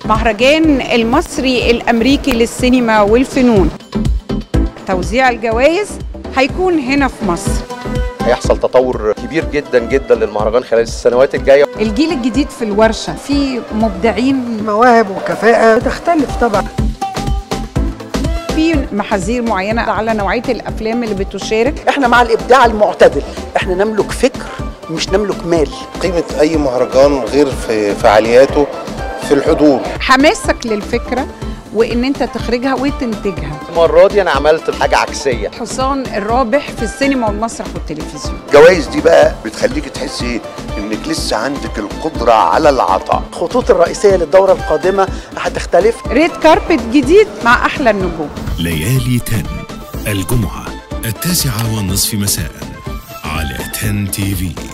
مهرجان المصري الأمريكي للسينما والفنون، توزيع الجوائز هيكون هنا في مصر. هيحصل تطور كبير جدا جدا للمهرجان خلال السنوات الجاية. الجيل الجديد في الورشة في مبدعين، مواهب وكفاءة تختلف طبعا. في محاذير معينة على نوعية الأفلام اللي بتشارك. احنا مع الإبداع المعتدل، احنا نملك فكر مش نملك مال. قيمة أي مهرجان غير في فعالياته في الحضور. حماسك للفكرة وإن أنت تخرجها وتنتجها. المرة دي أنا عملت حاجة عكسية. حصان الرابح في السينما والمسرح والتلفزيون. الجوائز دي بقى بتخليك تحسي إنك لسه عندك القدرة على العطاء. الخطوط الرئيسية للدورة القادمة هتختلف. red carpet جديد مع أحلى النجوم. ليالي 10 الجمعة 9:30 مساء على 10 TV.